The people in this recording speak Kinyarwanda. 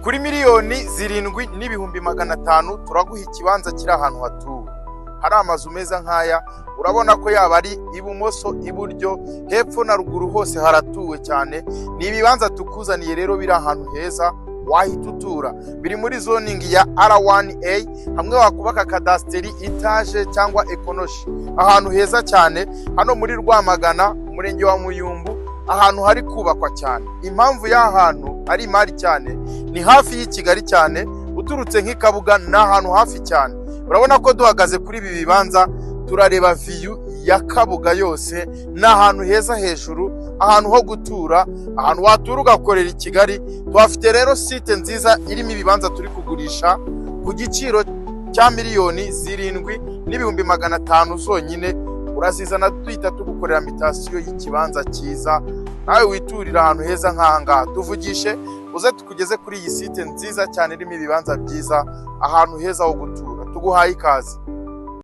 Kuri 7,500,000 turaguha ikibanza kiri ahantu hatuwe, hari amazu meza nk'aya. Urabona ko yaba ari ibumoso, iburyo, hepfo na ruguru, hose haratuwe cyane. Ni ibibanza tukuzaniye rero biri ahantu heza wahita utura. Biri muri zoning ya R1A, hamwe wakubaka kadasiteri, etaje cyangwa ekonoshi. Ahantu heza cyane hano muri Rwamagana, umurenge wa Muyumbu, ahantu hari kubakwa cyane. Impamvu y'aha hantu ari imari cyane, ni hafi y'i Kigali cyane. Uturutse nk'i Kabuga ni ahantu hafi cyane. Urabona ko duhagaze kuri ibi bibanza turareba view ya Kabuga yose. Ni ahantu heza hejuru, ahantu ho gutura, ahantu watura ugakorera i Kigali. Tuhafite rero site nziza irimo ibibanza turi kugurisha ku giciro cya 7,500,000 zonyine. Urazizana duhita tugukorera mutation y'ikibanza cyiza, nawe witurira ahantu heza nk'aha ngaha. Tuvugishe uze tukugeze kuri iyi site nziza cyane irimo ibibanza byiza, ahantu heza ho gutura. Tuguhaye ikaze.